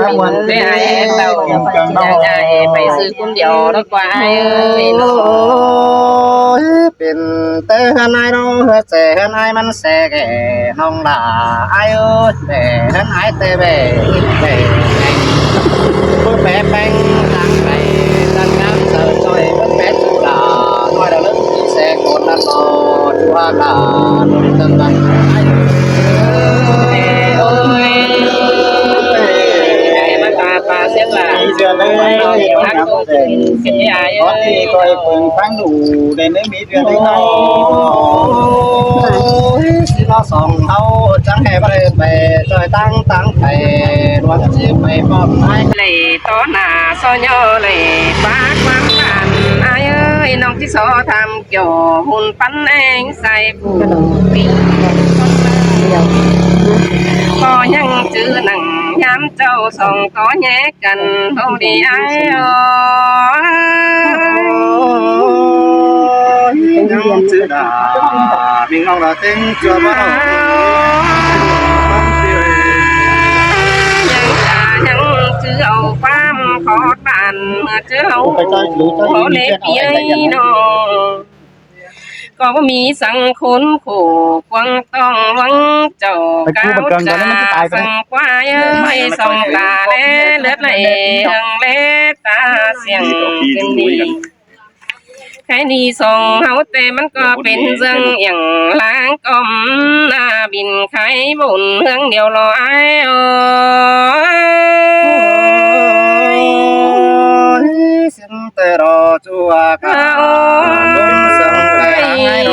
ໄປເບິ່ງແຕ່ອ້າຍເຕົ້າ ເຈົ້າເນາະ ໄປຊື້ຄົນດຽວດອກວ່າອ້າຍເອີຍເນາະ. ໂອ້ຍ ເປັນແຕ່ເຮືອນອ້າຍເນາະ ເຮືອນແຕ່ເຮືອນອ້າຍມັນແຊແກ່ນ້ອງຫຼ້າອ້າຍເອີຍ ແຕ່ເຮືອນອ້າຍແຕ່ແບແບ ເບິ່ງແປແປງທາງໄປ ທາງງາມສາວຈ້ອຍ ເບິ່ງແປຈຸລາ ນ້ອຍລະເລີກ ແຊກອນນະຕໍ່ ຈຸລາການ ເອີຍ ໂອ້ຍ ໃຫ້ມາຕາປາເສຍຫຼາຍ ເດືອນເອີຍ ຮັກຕົວຈິງ ເສຍອາຍເອີຍ ຂໍທີ່ຄອຍເບິ່ງຟັງດູ ໄດ້ເນີ ມີເດືອນເອີຍ ໂອ້ຍ ຊິມາສອງເຮົາ ຈັ່ງໃຫ້ບໍ່ໄດ້ໄປ ຊ່ອຍຕັ້ງຕັ້ງໄປ ລວມຊິໄປປ້ອມນາຍ ເລີຍຕໍ່ໜ້າ ຊໍຍໍເລີຍ ຝາກຄວາມບ້ານ ອ້າຍເອີຍ ນ້ອງຊິຊໍຖາມ ກ່ຽວຮຸ່ນປັນແຮງໃສ່ຜູ້ປີຄົນເມືອງ ກໍຍັງຈື່ໜັງຍາມເຈົ້າສອງຕໍ່ແຍກກັນເວົ້າດີອ້າຍເອີຍ ຍັງຈື່ດາ ມີເງົາລະເຕັງຈົວມາ ຍັງກະຍັງຈື່ເອົາຄວາມຂໍ ປານເມື່ອເຈີເຮົາ ໂອ້ ຂໍເລປີເອີຍນ້ອງ ກໍບໍ່ມີສັງຄົນຄູ່ຄວາງຕ້ອງລວງເຈົ້າ ໄປກູ້ບັດເກີງກ່ອນ ມັນຊິຕາຍໄປ ສັງຄວາຍເອີຍ ສອງຕາແລເລືອດໄຫຼເຮືອງແລຕາສຽງເປັນດີ ໃຄດີສອງເຮົາແຕ່ມັນກໍເປັນເລື່ອງຫຍັງລາງກ່ອມ ໜ້າບິນໄຄບຸນເຮືອງດຽວລໍອ້າຍເອີຍ ເສັນແຕ່ລໍຈົວກາ ໂອ້ຍ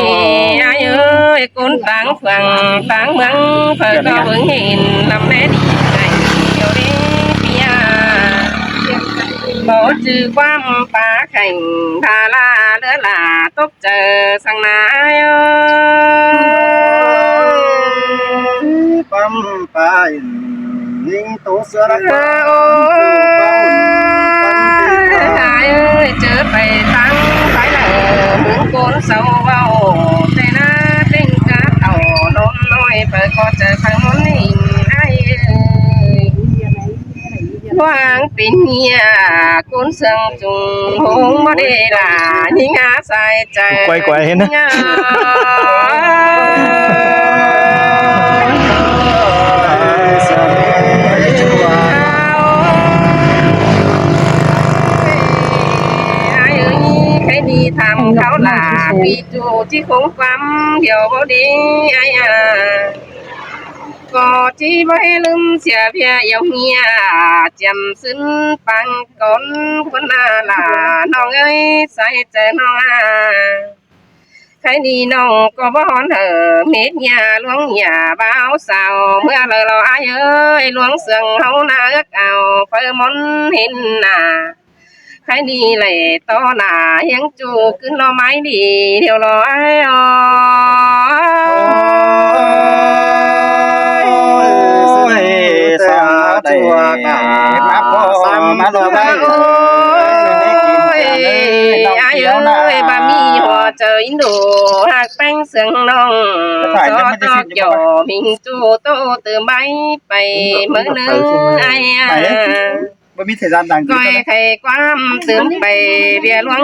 ອ້າຍເອີຍ ຄົນຕ່າງຝັ່ງຕ່າງເມືອງ ເພິ່ນກໍເບິ່ງເຫັນນຳແດ່ດີໃຈດຽວນີ້ເປີຍ ບໍ່ຈື່ຄວາມປາແຂ່ງ ທາລາເລືອລາຕົກ ເຈີສັງນາຍເອີຍ ປ້ຳປາອິນຍິງໂຕເສືອລະ ໂອ້ຍ ອ້າຍເອີຍ ເຈີໄປທາງໃສລະ ເມືອງໂກນເຊົາເວົ້າ ແຕ່ໜ້າເປັນກາເຖົ້າໜຸ່ມນ້ອຍ ເປີດກໍເຈີທາງໂນ້ນອີກ ອ້າຍເອີຍ ຫວັງເປັນເມຍ ຄົນເຊື່ອງຈຸງ ຫົງບໍ່ໄດ້ຫຼາ ຍິງຫາສາຍໃຈ ໄກວໆ ເຫັນນະ ອ້າຍເອີຍ ໃຜດີຖາມເຂົາຫຼ້າ ປີຈູທີ່ຄົງຄວາມ ດຽວບໍ່ດີ ອ້າຍອາ ກໍທີ່ບໍ່ໃຫ້ລືມເສຍເພຍ ຢ່າເຫຍຈຽມຊຶນປາງກ່ອນ ຄົນໜ້າຫຼ້າ ນ້ອງເອີຍ ໃສ່ໃຈນ້ອງອາ ໃຄດີນ້ອງກໍບໍ່ຮ້ອນເຫີ ເມດຍາຫຼວງຍາບ່າວສາວ ເມື່ອເລີລອອ້າຍເອີຍ ຫຼວງເຊື່ອງເຮົາໜ້າເອີກເອົາ ໄຟມົນເຫັນໜ້າ ໃຄດີໄຫຼຕໍ່ໜ້າ ຮຽງຈູຂຶ້ນໜໍ່ໄມ້ດີ ດຽວລໍອ້າຍເອີຍ ໂອ້ຍ ສາທຸ ມາພໍ ສາມມາລໍໄວ້ ໂອ້ຍ ອ້າຍເອີຍ ບາມີຫົວໃຈອິນດູ ຮັກແປ້ງເຊື່ອງນ້ອງ ສອດອກຢໍ່ ມິງຈູໂຕຕື່ມໃບ ໄປເມີເນີອ້າຍອາ ບໍ່ມີເສຍສັນດັງ ກ້ອຍໄຂຄວາມຕື່ມໄປ ເບຍຫຼວງ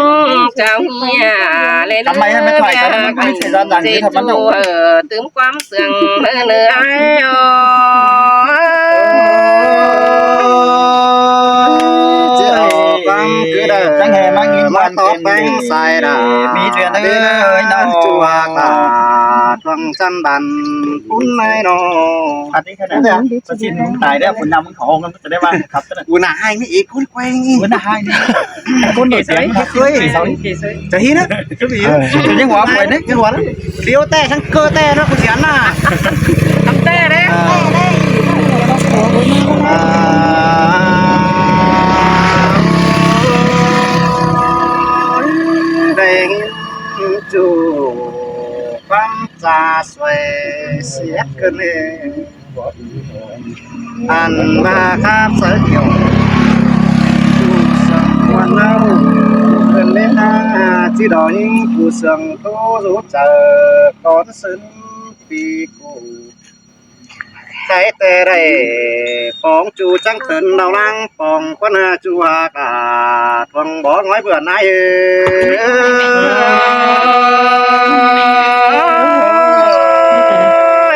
ເຈົ້າເຮຍ ແລະ ທຳໄມໃຫ້ມັນຖອຍໄປ ມັນບໍ່ມີເສຍສັນດັງ ເຈຈູ ເອີ ຕື່ມຄວາມເຊື່ອງເມີເນີອ້າຍໂອ ເຈົ້າຟັງຄືເດີ ຕັ້ງແຫ່ມາຍິນ ມາຕອບແປງສາຍດາ ມີເດືອນເອີຍ ນ້ອງຈົວກາ ດວງຈັນບັນປຸນໃນນອ ອັນນີ້ຂະໜາດປະຊິດມຶງຕາຍແລ້ວ ຄົນນຳ ເຂົາເອົາເງິນມາຈະໄດ້ວ່າຄັບ ກູໜ້າຮ້າຍນີ້ເອງ ກູນແກວ່ງອີກ ກູໜ້າຮ້າຍນີ້ ກູນເກເສຍ ເຄີຍ ຈະເຫັນນະ ຈະມີ ເອີ ຍັງວ່າໄປເດ້ ຍັງວ່າລຽວແຕ່ທັງເກີແຕ່ເນາະ ກູເສຍໜ້າ ທັງແຕ່ເດ້ ອ່າ ໄດ້ຍິນຈູຟັງຈາຊ່ວຍສຽດເກີນເອ ອັນມາຄາບໃສ່ກ່ຽວ ຜູ້ສັງວນເລົ່າ ເພິ່ນເລີຍຫາ ຈິດອຍິງຜູ້ເຊື່ອງໂຕຮູ້ຈັກກ່ອນເຊິ່ງປີກູ ໃຜແຕ່ໄດ້ປອງຈູຈັງເຕີນເອົານາງປອງຄວັນຈູຮັກອາ ທວງບໍ່ງອຍເບື່ອນາຍເອີ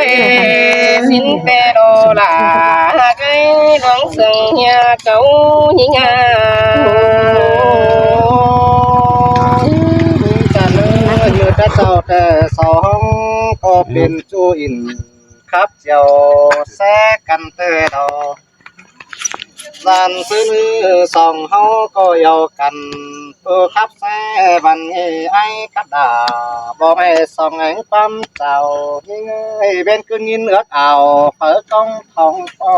ຍ ສິນແປໂດລາ ໃຫ້ດວງເຊິ່ງເຮຍເຈົ້າຍິງງາມ ຈັນເອີຍ ມື້ແຕ່ເຊົ້າແຕ່ສອງກໍເປັນຈູອິນ ຂັບຈຽວແຊກັນເຕີດອກ ສານຊື່ນສອງເຮົາກໍເຍົາກັນ ໂຕຂັບແຊບັນເອໄອກັບດາ ບໍ່ໃຫ້ສອງແຫ່ງຄວາມເຈົ້າ ຍິງເອີຍເວັນຄືນຍິນເອືອກອາວ ເຝີກອງຂອງພໍ່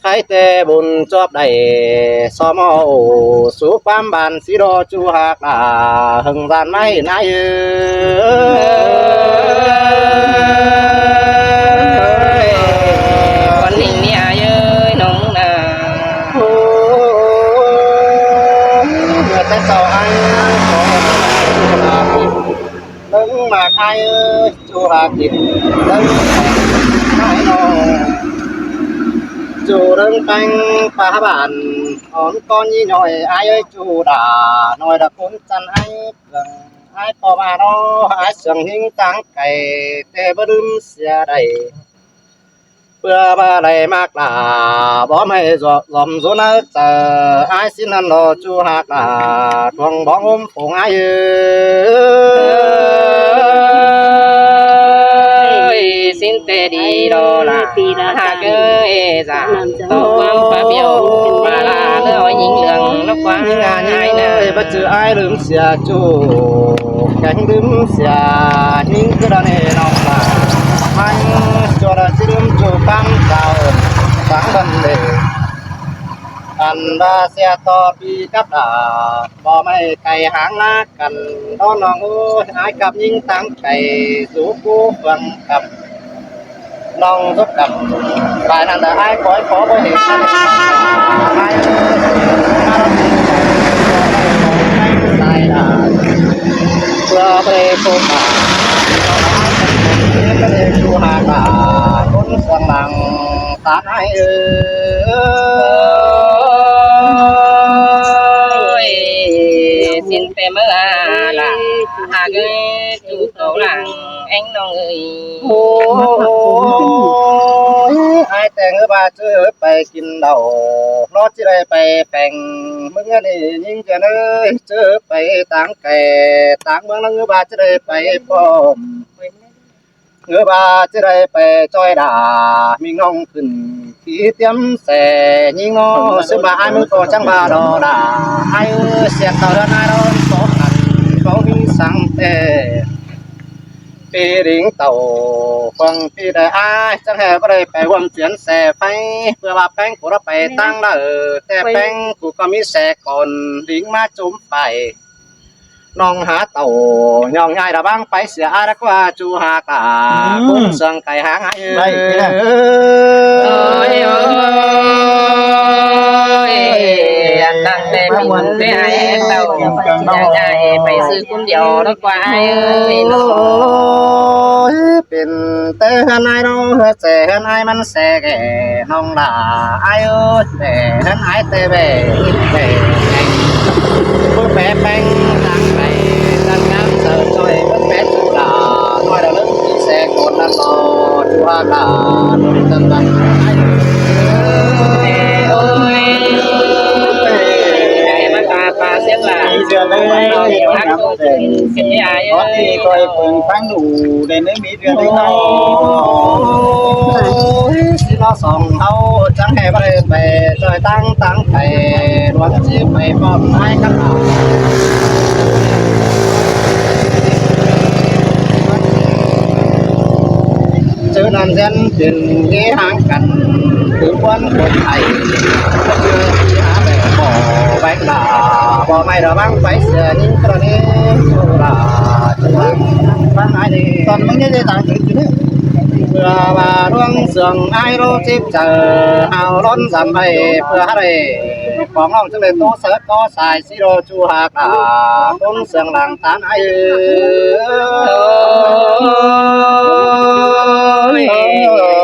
ໃຄແຕ່ບຸນຈອບໄດ້ ຊອມເອົາສູ່ຄວາມບ້ານສີດໍຈູຮັກຫຼ້າ ເຫິງສານໄມ້ນາຍເອີຍ ວັນນີ້ເມຍເອີຍນ້ອງນາ ໂອ້ ເມື່ອແຕ່ເຊົ້າອ້າຍຂໍລາ ເບິ່ງມາກອ້າຍເອີຍ ຈູຫາກິນເບິ່ງມາກນ້ອງ ຈູເບິ່ງແປ້ງປາບ້ານ ອ່ອນກ່ອນຍີ່ຍ່ອຍ ອ້າຍເອີຍ ຈູດານ້ອຍດາ ຄົນຈັນໄອ້ເຄື່ອງ ອ້າຍພໍ່ມານ້ອງ ອ້າຍເຊື່ອງຫິງຕາງໄກ ແຕ່ບໍ່ລືມເສຍໄດ້ ເພື່ອວ່າໄດ້ມາກຫຼ້າ ບໍ່ໃຫ້ຫຼອມໂຊນເອົາໃຈ ອ້າຍສິນນັ້ນລໍຈູຮັກຫຼ້າ ທວງບໍ່ໂຮມຝູງອ້າຍເອີຍ ສິນແຕ່ດີລໍຫຼ້າ ຫາກເອີຍສາ ຕໍ່ຄວາມປາບຽວ ປາລາເຫຼືອຍິງເຫຼືອງ ນກກວາງຫາຍນາ ບໍ່ຈື່ອ້າຍລືມ ເສຍຈູ ແກງດື່ມເສຍຍິງຄືດາເນນ້ອງຫຼ້າ ໃຫ້ຈົວດາຊິລືມຈູຄຳເຈົ້າ ຟັງບັນເລງ ອັນວ່າເສຍຕໍ່ປີກັບດາ ບໍ່ໄມ່ໄກຫ່າງລາກັນ ດອນນ້ອງເອີຍ ອ້າຍກັບຍິງຕາງໄກ ສູ່ກູເຟືອງກັບ ນ້ອງສົບກັບ ປາຍນັ້ນລະອ້າຍ ຂ້ອຍຂໍບໍ່ເຫັນ ອ້າຍ ສາຍດາ ເພື່ອໄປພົບປະ ເພື່ອໄປສູ່ຫາຕາ ຄົນເບື້ອງຫຼັງ ສານອ້າຍເອີຍ ສິ້ນແຕ່ເມື່ອລະ ຫາກເອີຍ ຢູ່ເກົາຫຼັງແອງນ້ອງເອີຍ ໂອ້ຍ ອ້າຍແຕ່ງເອີຍວ່າເຈີໄປກິນເຫຼົ້າ ລອດຊິໄດ້ໄປແປງ ເມືອງນີ້ຍິງຈະເນີຍ ເຈີໄປຕ່າງແກ່ຕ່າງເມືອງ ລະເອີຍວ່າຈະໄດ້ໄປພ້ອມ ເອີຍວ່າຈະໄດ້ໄປຈ່ອຍດາ ມີນ້ອງຂຶ້ນ ທີ່ຕຽມແສຍິງນ້ອງ ຊຶ່ງວ່າອ້າຍມຶງກໍຈັ່ງວ່າດອກດາ ໃຫ້ເສຍເຂົ້າເຮືອນອ້າຍດອກ ສອງນັ້ນເຂົາມີສັງແຕ່ ປີລິງເຕົ້າ ຟັງປີໄດ້ອ້າຍ ຈັ່ງແຮ່ບໍ່ໄດ້ໄປຮ່ວມຈຽນແສໄຟ ເພື່ອວ່າແປ້ງຜູ້ລະໄປຕ່າງລະເອີ ແຕ່ແປ້ງຜູ້ກໍມີແສກ່ອນ ລິງມາຈຸມໄປ ນ້ອງຫາເຕົ້າ ຍ່ອງຍ້າຍລະວັງໄປເສຍອາລະກວ່າຈູຫາກາ ອືມ ຄົນເຊື່ອງໄກ່ຫາງອ້າຍເອີຍ ໂອ້ຍ ໂອ້ຍ ອັນນັ້ນແຕ່ມີບຸນແຕ່ໃຫ້ເຕົ້າ ຢ່າຍ້າຍໄປຊື່ຄົນດຽວດອກກວ່າອ້າຍເອີຍ ໂອ້ຍ ເປັນແຕ່ເຮືອນອ້າຍນ້ອງ ເຮືອແຈເຮືອນອ້າຍມັນແຊແກ່ ນ້ອງຫຼ້າອ້າຍເອີຍ ແຕ່ເຮືອນອ້າຍແຕ່ແວ່ແຕ່ແຕ່ ເບິ່ງແປແປງທາງໄກ ສັນງາມເສີມຊ່ອຍ ເບິ່ງແປຈຸລາ ນ້ອຍດາວເລີງທີ່ແສກອນນັ້ນກໍ ຈຸລາການ ໂດຍຈັນວັນ ໂອ້ຍ ໃຫຍ່ມາຕາປາເສຍງຫຼາຍ ເດືອນເອີຍ ຮັກຕົວຈິງ ເສຍອາຍເອີຍ ກໍໃຫ້ເບິ່ງຟັງດູ ໄດ້ເນີ ເດືອນເອີຍ ໂອ້ຍ ຊິລອສອງເຮົາ ຈັ່ງໃຫ້ບໍ່ໄດ້ໄປ ຈອຍຕັ້ງຕັ້ງໄປ ລວນຊິໄປປ້ອມນາຍກັນເອົາ ເຈີນັ້ນແສນເປັນເງຫາງກັນ ຄືຄວນຄົນໄທ ເຈີທີ່ຫາແບບບໍ່ໄວ້ລາ ບໍ່ໄມ້ລະວັງໄປເສຍຍິງກະລະນີ ໂຊລາ ເຈີ ຟັງອ້າຍນີ້ ຕອນມັນຍັງໄດ້ຕາຍ ເພື່ອວ່າດວງເຊື່ອງອ້າຍໂລຈິດໃຈ ເຮົາລ້ອນສຳໄພເພື່ອໃຫ້ໄດ້ຂອງນ້ອງ ຈຶ່ງໄດ້ໂຕເສີດຕໍ່ສາຍສີໂລຈູຫາກາ ຄົນເຊື່ອງຫຼັງຕານອ້າຍເອີຍ ໂອ້ຍ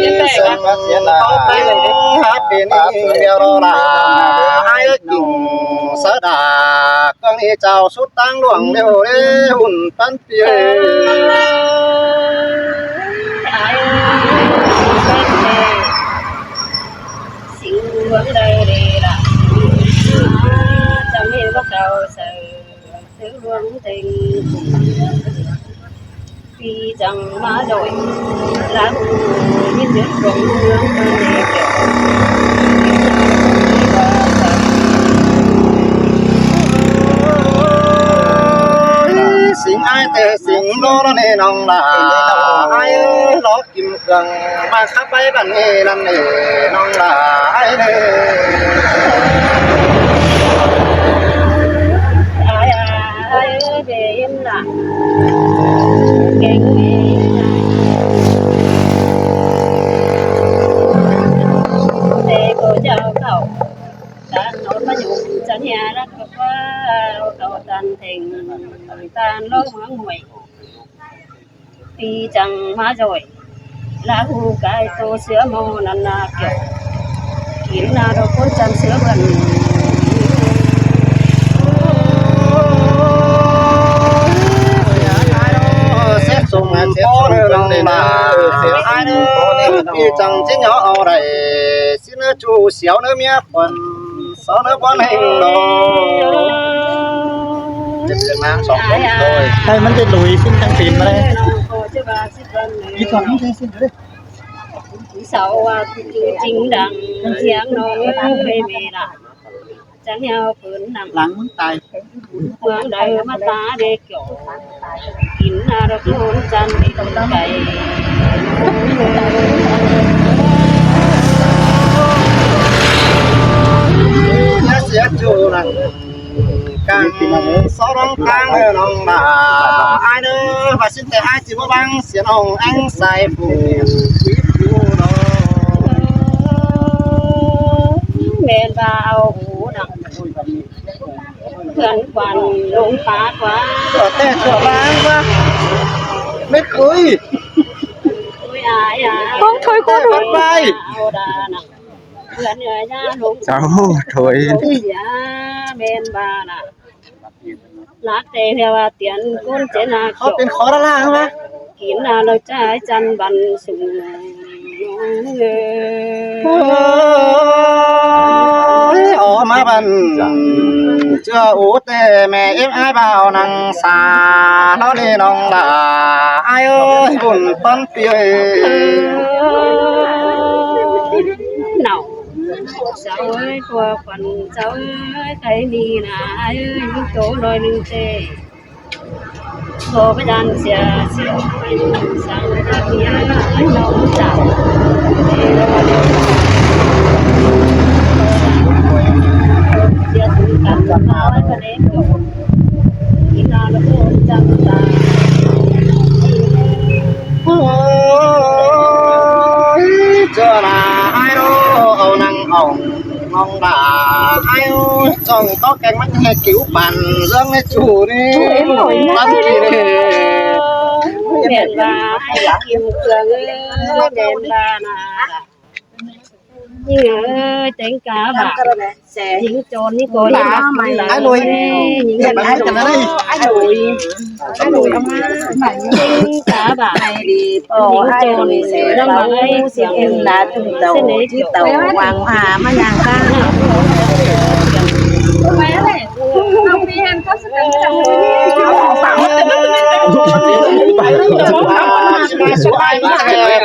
ຈະແຕກ ເຊີນມາເສຍໜ້າ ເຂົ້າໄປເລີຍເດ້ ຮັບ ນີ້ແລ້ວລະ ອ້າຍເອີຍ ກິ່ງສະດາ ເຄື່ອງນີ້ເຈົ້າສຸດທາງຫຼວງເລວເດ້ ຫຸ່ນປັນປີເອີຍ. ສິງອ້າຍແຕ່ສິງໂລລະເນນ້ອງຫຼ້າ ອ້າຍເອີຍ ລອກ ກິນເຄື່ອງມາຂັບໄປບັດນີ້ນັ້ນເອນ້ອງຫຼ້າເອີຍ. ເສດສົມພໍເດີນ້ອງຫຼ້າ ອ້າຍເດີ ປີຈັງຊິຍໍເອົາໄດ້ ຊິເນີຈູສຽວເນີເມຍ ຄົນສອງເນີບ່ອນແຫ່ງດອກ ເປັນນາງສອງຄົນໂດຍ ໃຫ້ມັນໄດ້ລຸຍຊິ້ນທາງຕີນມາເລີຍ ອີກສອງນີ້ໃສ່ຊິ້ນເລີຍ ເສົາວ່າຈິງດັງ ສຽງນ້ອງເອີຍແມ່ລະ ຈະແຮວເພິ່ນນັ່ງ ຫຼັງມຶງຕາຍ ເມືອງໃດມາຕາເດ ກິນນາດອກໂນນຈັນໄກ ຢ່າເສຍຈູ່ນັ້ນກາງສອງທາງເດີນ້ອງຫຼ້າ ອ້າຍເດີ ວ່າຊິແຕ່ອ້າຍຊິບໍ່ບັງສຽງອອງແອງໃສ່ຜູ້ ແມ່ນວ່າເອົາຫູນຳ ເພື່ອນຂວັນຫຼົງປ່າຂວາ ຕົວແຕກຕົວບາງວ່າ ເມັດຄຸຍ ໂອ້ຍອາຍອາຍ ຕ້ອງຖອຍ ແຕກວັດໄປ ເອົາດານະ ເພື່ອນເອື້ອຍາຫຼົງ ເຈົ້າຖອຍ ເສຍແມ່ນວ່ານະ ລັກແຕ່ເທື່ອວ່າຕຽນຄົນເຈນາ ເຂົາເປັນຂໍລະລາງນະ ກິນນາລະຈາຍຈັນບັນສຸງ ໂອ້ຍ ອອກມາບັນເຈື່ອອູແຕ່ແມ່ເອັມອ້າຍບ່າວນາງສາວເຮົານີ້ນ້ອງຫຼ້າ ອ້າຍເອີຍ ບຸນປັນປີເອີຍ ເນົາະ ສາວເອີຍ ພວກຂວັນເຈົ້າເອີຍ ໃຜມີໜ້າອ້າຍເອີຍ ຍິງໂຕໜ້ອຍໜຶ່ງເຕ ບໍ່ໄປຢ້ານເສຍ ສຽວໄປສັ່ງທາງເມຍນ້ອງເຈົ້າ ເສຍສູນກັນກັບເຮົາໄປເດ້ ກິນນາລະໂພນຈັງຕາ ໂອ້ຍ ເຈົ້າລະອ້າຍໂລ ເອົານັງເອົາ ນ້ອງຫຼ້າ ອ້າຍເອີຍ ຈ້ອງເກາະແກງມັນແຮດກິວປັນເລື່ອງໃນຈູນີ້ ຕັນກີນີ້ ແມ່ນວ່າອ້າຍກິນເຄື່ອງເອີຍ ແມ່ນວ່ານາ ຍິງເອີຍ ເຕັງກາບາດ ຍິງໂຈນນີ້ກໍຍິງ ອ້າຍໂລຍ ຍິງກັນ ອ້າຍໂລຍ ສາບານ ໄດ້ດີ ພໍ່ອ້າຍເສຍເປັນລາດເຕົາທີ່ເຕົາວາງພາມາຍ່າງຂ້າງ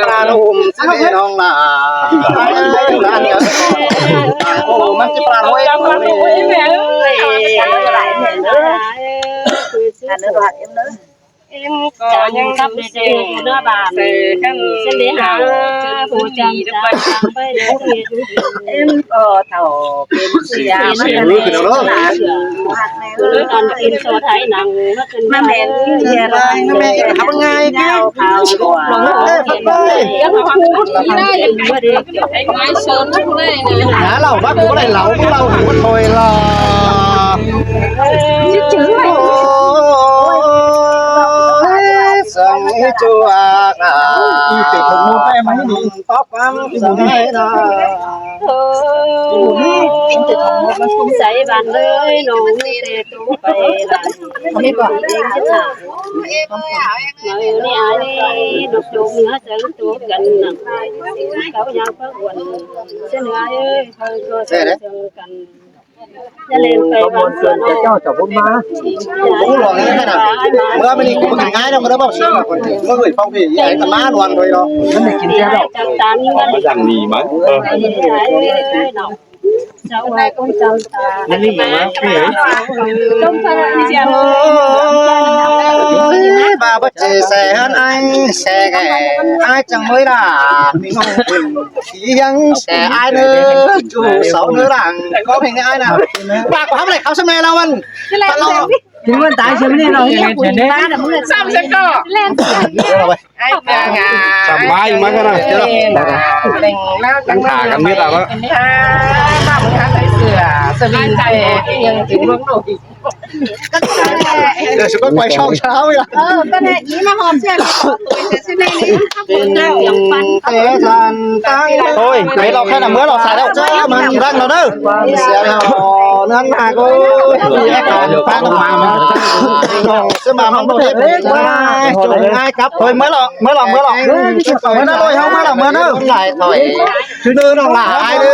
ປານຫຸ້ມຊິເດ້ນ້ອງຫຼ້າ ໂອ້ ມັນຊິປານຫ້ວຍ ອັນນັ້ນວ່າເອັມເດີ ເອັມກໍຍັງຢູ່ເມືອງບານ ເສຍກັນ ເສຍຫາຜູ້ຈຳຈາໄປເດີ ເອັມກໍເຖົ້າເປັນເສຍ ມັນກໍແມ່ນ ເອີ ຕອນກິນໂຊໄທໜັງ ມາແມ່ນເສຍ ມາແມ່ນ ເອົາງ່າຍ ຍາວຂາວກວ່າ ຫາເຫຼົ້າມາ ກູບໍ່ໄດ້ເຫຼົ້າ ມຶງເລົ່າ ກູບໍ່ໄດ້ເຫຼົ້າ ມຶງເລົ່າ ກູບໍ່ໄດ້ເຫຼົ້າ ໂອ້ຍ ສັງ ຈົວກນາ ອີເຕັດຂອງໝູ່ແມ່ໄມ້ນີ້ ຕອບຄວາມໃສ່ນາ ໃສບ້ານເອີຍ ນ້ອງມີແຕ່ໂຕໄປລະ ເຮັດເອງຊິຖາມ ເອີ ນີ້ອາຍນີ້ ນົກໂຈກເໜືອແສງໂຕກັນນະ ເຂົາຍາວພະອວນ ເສຍເໜືອເອີຍ ເຂົາກໍແສງກັນ ຢ່າເລ່ນໄປບ້ານເສືອນ້ອຍ ເຈົ້າຈະບໍ່ມາ ກູຫຼອກແລ້ວນະ ເມື່ອມື້ນີ້ກູບໍ່ກິນງາຍດອກ ກໍໄດ້ບອກຊິ ເມື່ອເອີຍຟັງເພງ ໃຫ້ຕາມາລວນໂດຍເນາະ ມັນໄດ້ກິນແຕ່ດອກ ຈັກຕານນີ້ມັນ ມັນຍັງມີມັນ ເອີ ເຈົ້າວ່າຂອງເຈົ້າຕາ ມັນນີ້ຫຍັງວະ ເອີ ຈົ່ງພະລະເຊຍ ໂອ້ຍ ບາບເຈແສນໄອແສແກ ອາຍຈັງເລີຍລະ ມີນ້ອງເປັນ ທີ່ຍັງແສອ້າຍເນີ ຈູ່ເສົາເນີຫຼັງ ກໍເພງນີ້ອ້າຍນະ ປາກບໍ່ທຳອະໄລເຂົາຊະແມ່ລາວມັນ ກິນມັນຕາຍຊິມື້ນີ້ເນາະ ສາມສິບເກົ້າ ອ້າຍເມືອງອ່ະ ສະບາຍມາກນະ ເປັນລາວຈັງຫາກັນມີດລະ ເປັນຫາ ຕາມຫາໃສ່ເສື້ອ ສະວິງແຕ່ຍັງເປັນເມືອງໂລກ ເດີ ສະກົດໄປຊ່ອງເຊົ້າອີກລະ ເອີ ກໍໄດ້ອີມາຮອບເຊື່ອ ເປັນແຕ່ທ່ານຕັ້ງ ໂອ້ຍ ເປັນອອກແຄ່ນະ ເມືອລະ ສາຍແລ້ວ ເຈົ້າມັນລັງລະເດີ ເສຍແລ້ວ ນັ້ນຫາກ ໂອ້ຍ ອາການປານອອກມາ ເສຍມາຫ້ອງເທບ ຈົງງ່າຍກັບ ໂອ້ຍ ເມືອລະ ເມືອລະ ເມືອລະ ເມືອນະ ໂອ້ຍ ເຮົາເມືອລະ ເມືອເດີ ຫຼາຍຖອຍ ຄືເດີ ນ້ອງຫຼາຍເດີ